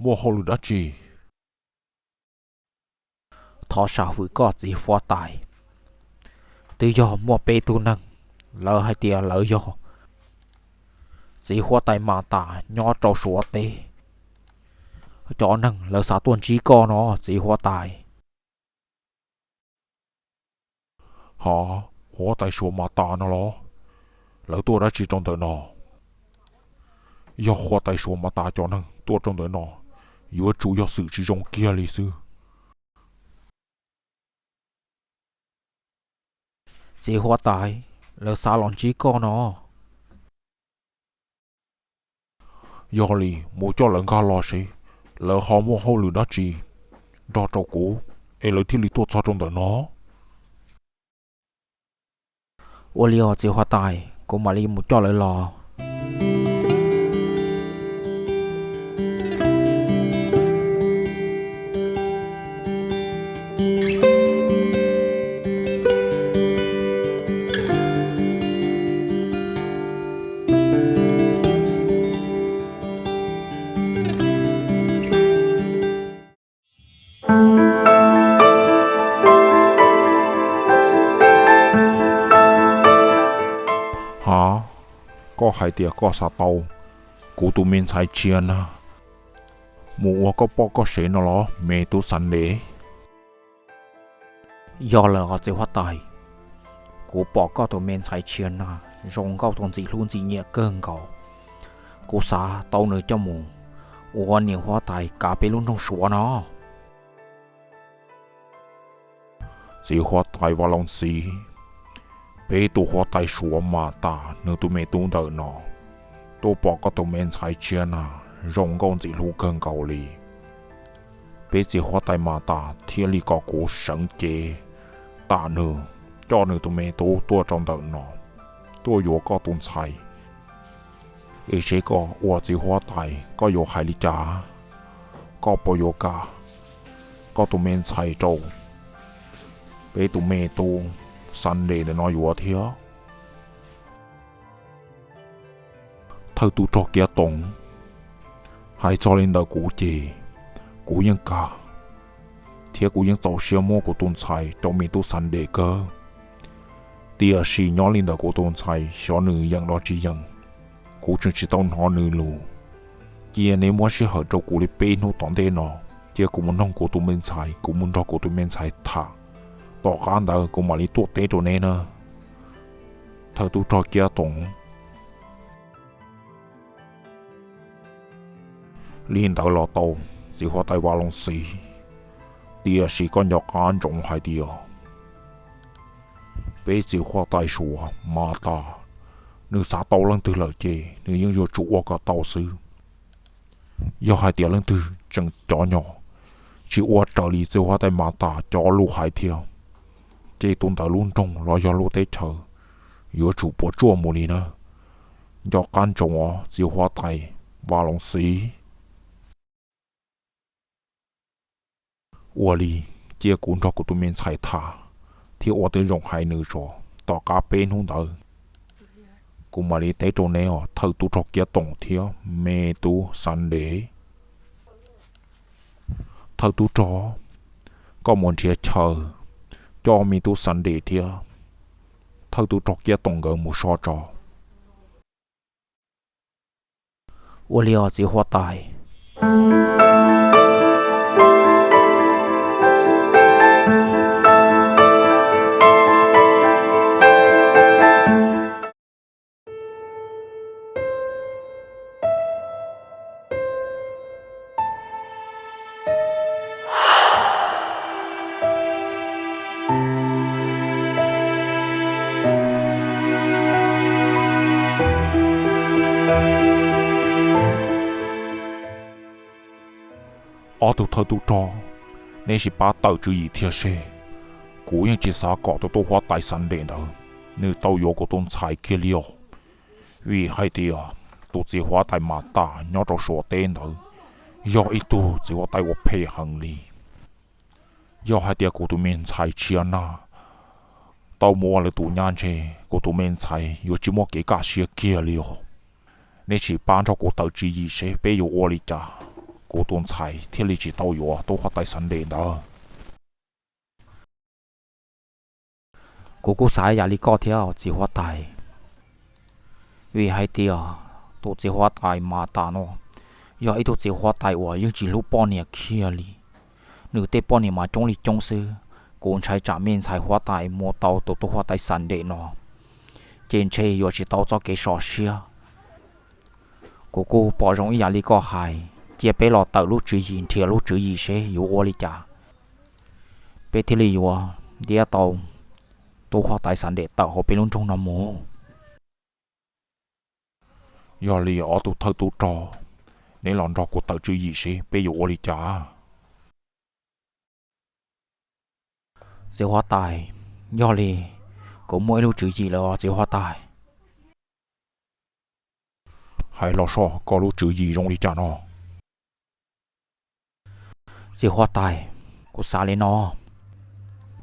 muaj hauj lwm dab tsi? Thov sam hwm koj txiv huab tais, twb yog muaj peb tug neeg, lawv hais tias lawv yog txiv huab tais Mas Tas nyob rau Suav teb. Cov neeg lawv xav tuaj ntsib koj no txiv huab tais. Ha, huab tais Suav Mas Tas no los? Lawv tuaj dab tsi rau ntawm no? Yog huab tais Suav Mas Tas cov neeg tuaj rau ntawm no, yuav tsum yog xwm tsis zoo kiag li xwb. Txiv huab tais, lawv xav los ntsib koj no. Yog li mus coj lawv nkag los seb lawv ho muaj hauj lwm dab tsi nrog rau kuv es lawv thiaj li tuaj txog rau ntawm no. Ua li os txiv huab tais, kuv mam li mus coj lawv los. Ha, koj hais tias koj xav tau kuv tus me ntxhais Tshiab Nag mus ua koj poj koj sev no los me tub Xas Ntes? Yog lawm os txiv huab tais, kuv pom koj tus me ntxhais Tshiab Nag zoo nkauj tau ntxim hlub ntxim nyiam kawg nkaus. Kuv xav tau nws coj mus ua niam huab tais kav peb lub nroog Suav no. Txiv huab tais Vaj Loos Xis, peb tus huab tais Suav Mas Tas nws tus me tub ntawm no tuaj pom koj tus me ntxhais Tshiab Nag zoo nkauj ntxim hlub kawg nkaus li. Peb txiv huab tais Mas Tas thiaj li kom kuv seev cev tam nws, coj nws tus me tub tuaj rau ntawm no, tuaj yuav koj tus ntxhais. Es seb koj ua txiv huab tais koj yuav hais li cas? Koj puas yuav kam koj tus me ntxhais rau peb tus me tub Xas Ntes ntawm no yuav thiab? Thawj tub rog Kiab Toom, hais txog li ntawd kuv ces kuv yeej kam, thiab kuv yeej txaus siab muab kuv tus ntxhais rau me tub Xas Ntes kawg. Tiam sis nyob li ntawm kuv tus ntxhais xyov nws yeem los tsis yeem, kuv tseem tsis tau hnov nws lus. Cia neb muab sij hawm rau kuv li peb hnub tom ntej no, cia kuv mus noog kuv tus me ntxhais, kuv mus nrog kuv tus me ntxhais tham. Tom qab ntawd kuv mam li tuaj teb rau neb na. Thawj tub rog Kiab Toom, li ntawd los tau, txiv huab tais Vaj Loos Xis. Tiam sis koj nco qab ntsoov hais tias peb txiv huab tais Suav Mas Tas, nws xav tau leej twg lawm ces nws yeej yuav tsum ua kom tau xwb. Yog hais tias leej twg tseem cov nyom, tsis ua raws li txiv huab tais Mas Tas cov lus hais thiab, ces tus ntawd lub nroog los yog lub teb chaws yuav tsum puas tsuaj mus li na. Nco qab ntsoov os txiv huab tais Vaj Loos Xis. Ua li, cia kuv nrog kuv tus me ntxhais tham thiab ua tej zoo hais nws tso. Tom qab peb hnub ntawd kuv mam li teb rau neb os thawj tub rog Kiab Toom thiab me tub Xas Ntes. Thawj tub rog, koj mus nrhiav chaw coj me tub Xas Ntes thiab thawj tub rog Kiab Toom nkawd mus so tso. Ua li os txiv huab tais. Ob tug thawj tub rog, neb sim pab tawm tswv yim thiab seb. Kuv yeej tsis xav kom tus tub huab tais Xas Ntes ntawd nws tau yuav kuv tus ntxhais kiag li os. Vim hais tias tus txiv huab tais Mas Tas nyob rau Suav teb ntawd yog ib tug txiv huab tais uas phem heev li. Yog hais tias kuv tus me ntxhais Tshiab Nag tau mus ua lawv tus nyab ntshe kuv tus me ntxhais yuav tsis muaj kev kaj siab kiag li os. Neb sim pab nrog kuv tawm tswv yim seb peb yuav ua li cas. kuv tus ntxhais thiaj li tsis tau yuav tub huab tais Xav Ntes ntawd. Kuv kuj xav ib yam li koj thiab txiv huab tais, vim hais tias tus txiv huab tais Mas Tas no yog ib tug txiv huab tais uas yeej tsis hlub poj niam kiag li. Nws tej poj niam mas coob li coob xwb. Kuv ntshai tsam me ntxhais huab tais mus tau tus tub huab tais Xav Ntes no ces ntshe yuav tsis tau txoj kev sov siab. Kuv kuj pom zoo ib yam li koj hais, cia peb los tawm lub tswv yim, nrhiav lub tswv yim seb yuav ua li cas peb thiaj li yuav ntiab tau tub huab tais Xav Ntes tawm hauv peb lub nroog no mus. Yog li ob tug thawj tub rog, neb los nrog kuv tawm tswv yim seb peb yuav ua li cas. Txiv huab tais, yog li kuv muaj ib lub tswv yim lawm os txiv huab tais. Hais los soj, koj lub tswv yim zoo li cas no? Txiv huab tais, kuv xav li no,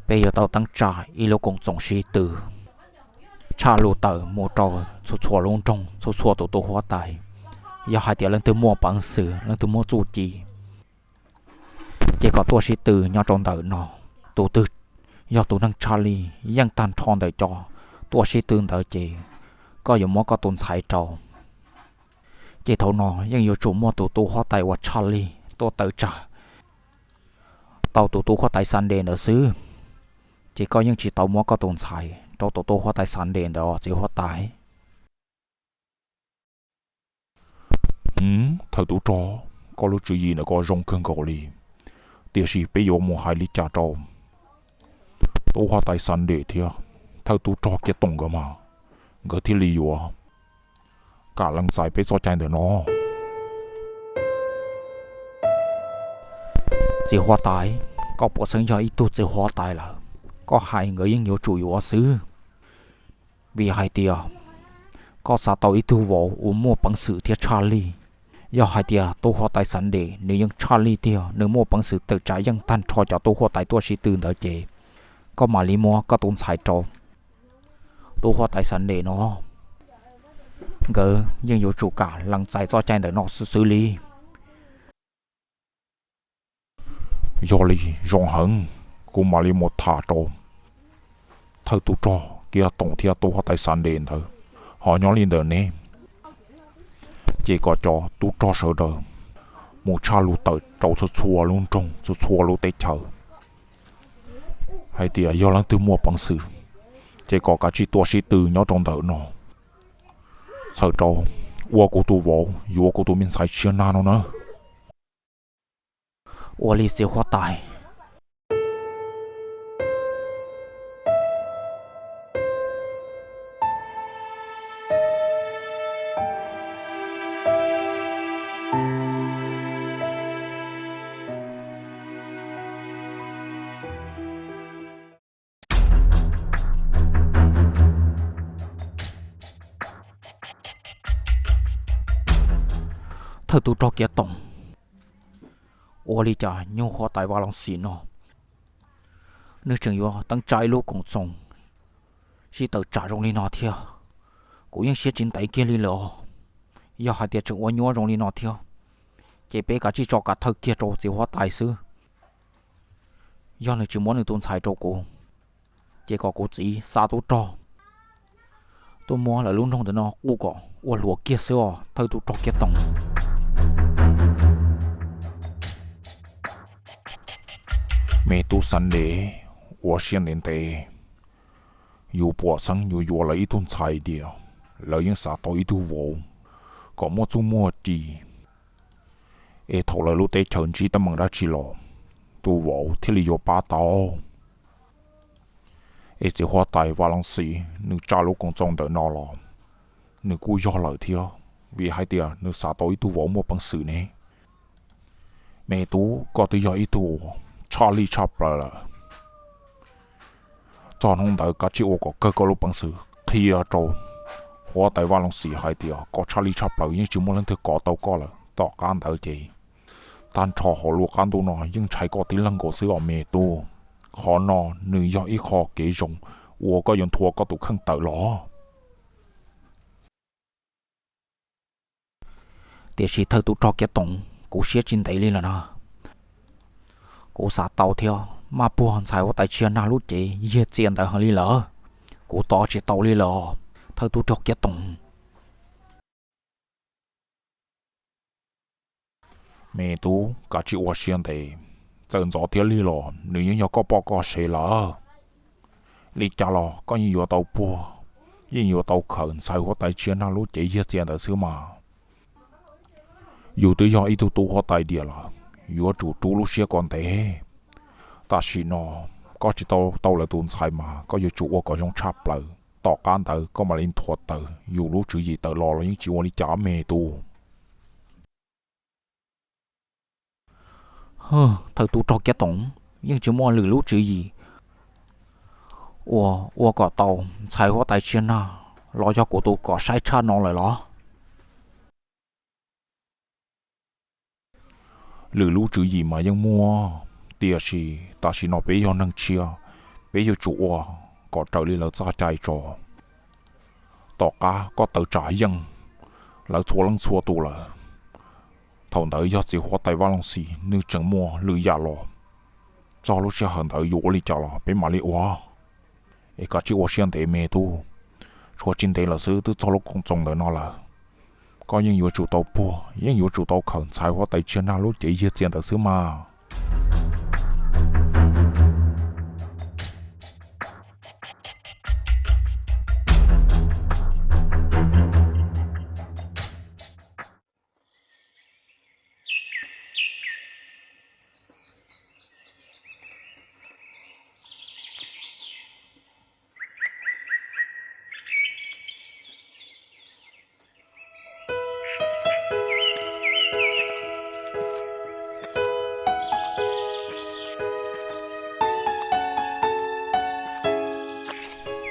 peb yuav tau teeb tsa ib lub koom txoos sib tw tshaj lug tawm mus rau txhua txhua lub nroog, txhua txhua tus tub huab tais. Yog hais tias leej twg muaj peev xwm, leej twg muaj txuj ci, ces kom tuaj sib tw nyob rau ntawm no. Tus twg yog tus neeg tshaj lij yeej tag nrho ntawm cov tuaj sib tw ntawd ces koj yuav muab koj tus ntxhais rau. Ces thaum no yeej yuav tsum muaj tus tub huab tais uas tshaj lij tuaj tawm tsam tau tus tub huab tais Xav Ntes ntawd xwb. Ces koj yeej tsis tau muab koj tus ntxhais rau tus tub huab tais Xav Ntes ntawd os txiv huab tais. Thawj tub rog, koj lub tswv yim ntawm koj zoo kawg nkaus li, tiam sis peb yuav mus hais li cas rau tub huab tais Xav Ntes thiab thawj tub rog Kiav Toom nkawd mas, nkawd thiaj li yuav kam lees txais peb txoj cai ntawm no? Txiv huab tais, koj puas xeeb yog ib tug txiv huab tais lawm, koj hais nkawd yeej yuav tsum yuav xwb. Vim hais tias koj xav tau ib tug vauv uas muaj peev xwm thiab tshaj lij. Yog hais tias tub huab tais Xav Ntes nws yeej tshaj lij tiag, nws muaj peev xwm tawm tsam yeej tag nrho cov tub huab tais tuaj sib tw ntawd ces koj mam li muab koj tus ntxhais rau tub huab tais Xav Ntes no. Nkawd yeej yuav tsum kam lees txais txoj cai ntawm no xwb xwb li. Yog li zoo heev, kuv mam li mus tham rau thawj tub rog Kiav Toom thiab tub huab tais Xav Ntes ntawd. Ho nyob li ntawm neb, ces kom cov tub rog sawv daws mus tshaj lug tawm rau txhua txhua lub nroog, txhua txhua lub teb chaws, hais tias yog leej twg muaj peev xwm, ces kom kav tsij tuaj sib tw nyob rau ntawm no, txhawm rau ua kuv tus vauv, yuav kuv tus me ntxhais Tsiaj Nag no nawb. Ua li txiv huab tais. Thawj tub rog Kiav Toom, ua li cas nyuag huab tais Vaj Looj Xis no nws tseem yuav teeb tsa ib lub koom txoos sib tawm tsam zoo li no thiab? Kuv yeej siab tsis ntev kiag li lawm os. Yog hais tias tseem ua nyuab zoo li no thiab, ces peb kav tsij tso kav thawj kiag rau txiv huab tais xwb. Yog nws tsis muab nws tus ntxhais rau kuv, ces kom kuv txiv xa tub rog tuaj muab lawv lub nroog ntawm no quj kom ua hluas kiag xwb os thawj tub rog Kiav Toom. Me tub Xav Ntes, ua siab ntev ntev, yus puas xeeb yus yuav lawv ib tug ntxhais tias lawv yeej xav tau ib tug vauv kom muaj txuj muaj ci, es thaum lawv lub teb chaws ntsib teeb meem dab tsi los tus vauv thiaj li yuav pab tau. Es txiv huab tais Vaj Looj Xis nws tsa lub koom txoos ntawm no los nws kuj yog lawm thiab, vim hais tias nws xav tau ib tug vauv muaj peev xwm ne. Me tub, koj twb yog ib tug tshaj lij tshaj plaws lawm. Txog hnub ntawd kav tsij ua kom kawg koj lub peev xwm qhia rau huab tais Vaj Looj Xis hais tias koj tshaj lij tshaj plaws, yeej tsis muaj leej twg kov tau koj lawm. Tom qab ntawd ces tag nrho hauv lub qab ntuj no yeej ntshai koj tib leeg nkaus xwb os me tub. Qhov no nws yog ib qho kev zoo uas koj yuav nthuav koj tus kheej tawm los. Tiam sis thawj tub rog Kiav Toom, Kuv siab tsis ntev li lawm na. Kuv xav tau thiab maj puag ntxhais huab tais Tsia Nag lub cev yiag txia ntawd heev li lawm. Kuv tos tsis tau li lawm, thawj tub rog Kiab Toom. Me tub, kav tsij ua siab ntev, txawm ntxov thiab lig los nws yeej yog koj poj koj sev lawm. Li cas los koj yeej yuav tau puag, yeej yuav tau khaws ntxhais huab tais Tsia Nag lub cev yiag txia ntawd xwb mas. Yus twb yog ib tug tub huab tais diam lawm, yuav tsum rub lub siab kom ntev. Tam sim no koj tsis tau tau lawv tus ntxhais mas koj yuav tsum ua kom zoo tshaj plaws, tom qab ntawd koj mam li nthuav tawm yus lub tswv yim tawm los los yeej tsis ua li cas me tub. Thawj tub rog Kiab Toom, yeej tsis muaj lwm lub tswv yim uas ua kom tau ntxhais huab tais Tsia Nag los yog kuv tus kom saib tshaj no lawm los? Lwm lub tswv yim mas yeej muaj, tiam sis tam sim no peb yog neeg tshiab, peb yuav tsum ua kom raws li lawv txoj cai tso. Tom qab koj tawm tsam yeej lawv txhua leej txhua tus lawm, thaum ntawd yog txiv huab tais Vaj Looj Xis nws tseem muaj lwm yam los, txog lub sij hawm ntawd yuav ua li cas los peb mam li ua. Es kav tsij ua siab ntev me tub, tshuav tsis ntev lawm xwb twb txog lub koom txoos ntawm no lawm. Koj yeej yuav tsum tau puag, yeej yuav tsum tau khaws ntxhais huab tais Tsia Nag lub cev yiag txia ntawd xwb mas.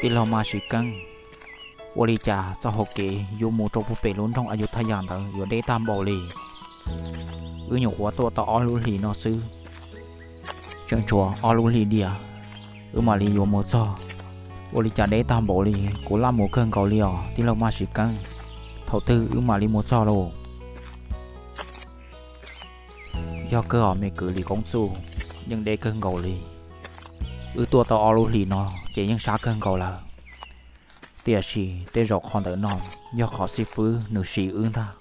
Tij laug Maj Sis Keeb, ua li cas txoj hau kev yuav mus rau puag pem lub nroog Ayuthaya ntawd yuav deb tag npaum li? Wb nyuam qhuav tuaj tau ob lub hlis no xwb, tseem tshuav ob lub hlis diam wb mam li yuav mus txog. Ua li cas deb tag npaum li, kuv laj mus kawg nkaus li os tij laug Maj Sis Keeb. Thaum twg wb mam li mus txog lauj? Yog kawg os me kwv Lis Koob Txuj, yeej deb kawg nkaus li. Wb tuaj tau ob lub hlis no ces yeej sab kawg nkaus lawm. Tiam sis tej zaum qhov ntawm no yog qhov xib fwb nws siv wb ntag,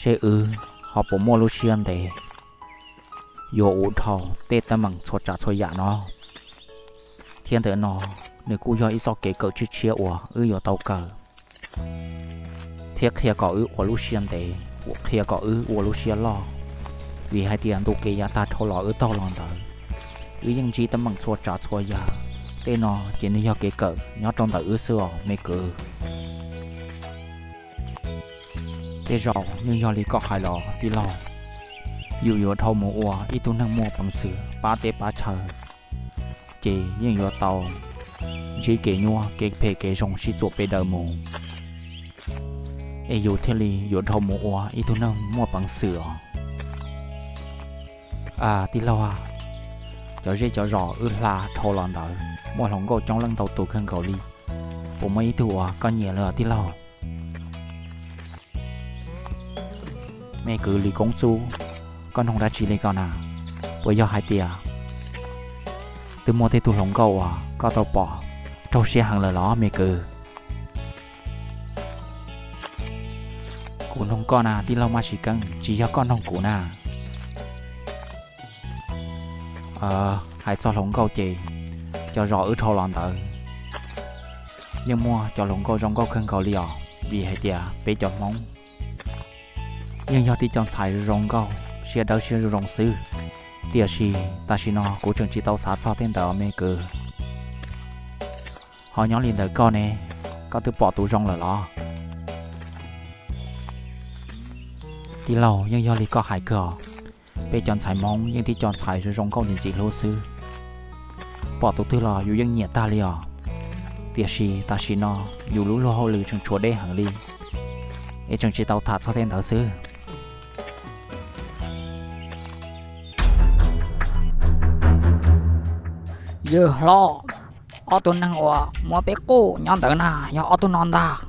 seb wb ho puas muaj lub siab ntev yuav ua dhau tej teeb meem txhua tsav txhua yam no. Thiab ntawm no nws kuj yog ib txoj kev kawm tshiab tshiab uas wb yuav tau kawm thiab qhia kom wb ua lub siab ntev, qhia kom wb ua lub siab loj. Vim hais tias ntu kev yav tag dhau los wb taug los ntawd, wb yeej ntsib teeb meem txhua tsav txhua yam. Tej no ces nws yog kev kawm nyob rau ntawm wb xwb os me kwv. Tej zaum yeej yog li koj hais los tij laug, yus yuav dhau mus ua ib tug neeg muaj peev xwm pab teb pab chaw, ces yeej yuav tau ntsib kev nyuaj kev phem kev zoo sib txuam peb daws mus, es yus thiaj li yuav dhau mus ua ib tug neeg muaj peev xwm os. Tij laug, cov zej cov zos wb hla dhau los ntawd muaj hluas nkauj coob leej ntau tus kawg nkaus li, puas muaj ib tug uas koj nyiam lawm tij laug? Me kwv Lis Koob Txuj, koj noog dab tsi li ko na? Puas yog hais tias twb muaj tej tug hluas nkauj uas koj tau pom raug siab heev lawm los me kwv? Kuv noog koj na tij laug Maj Sis Keeb, tsis yog koj noog kuv na. Hais txog hluas nkauj ces cov zos wb dhau los ntawd yeej muaj cov hluas nkauj zoo nkauj kawg nkaus li os, vim hais tias peb cov Hmoob yeej yog tib co ntxhais zoo nkauj siab dawb siab zoo xwb. Tiam sis tam sim no kuv tseem tsis tau xav txog tej ntawd os me kwv. Ho nyob li ntawd koj ne, koj twb pom tus zoo lawm los? Tij laug, yeej yog li koj hais kawg os. Peb cov ntxhais Hmoob yeej tib co ntxhais zoo zoo nkauj ntxim ntxim hlub xwb. Pom tus twg los yus yeej nyiam tag li os. Tiam sis tam sim no yus lub luag hauj lwm tseem tshuav deb heev li, es tseem tsis tau tham txog tej ntawd xwb. Yawg hlob, ob tug neeg uas muab peb quj nyob ntawd na yog ob tug no ntag.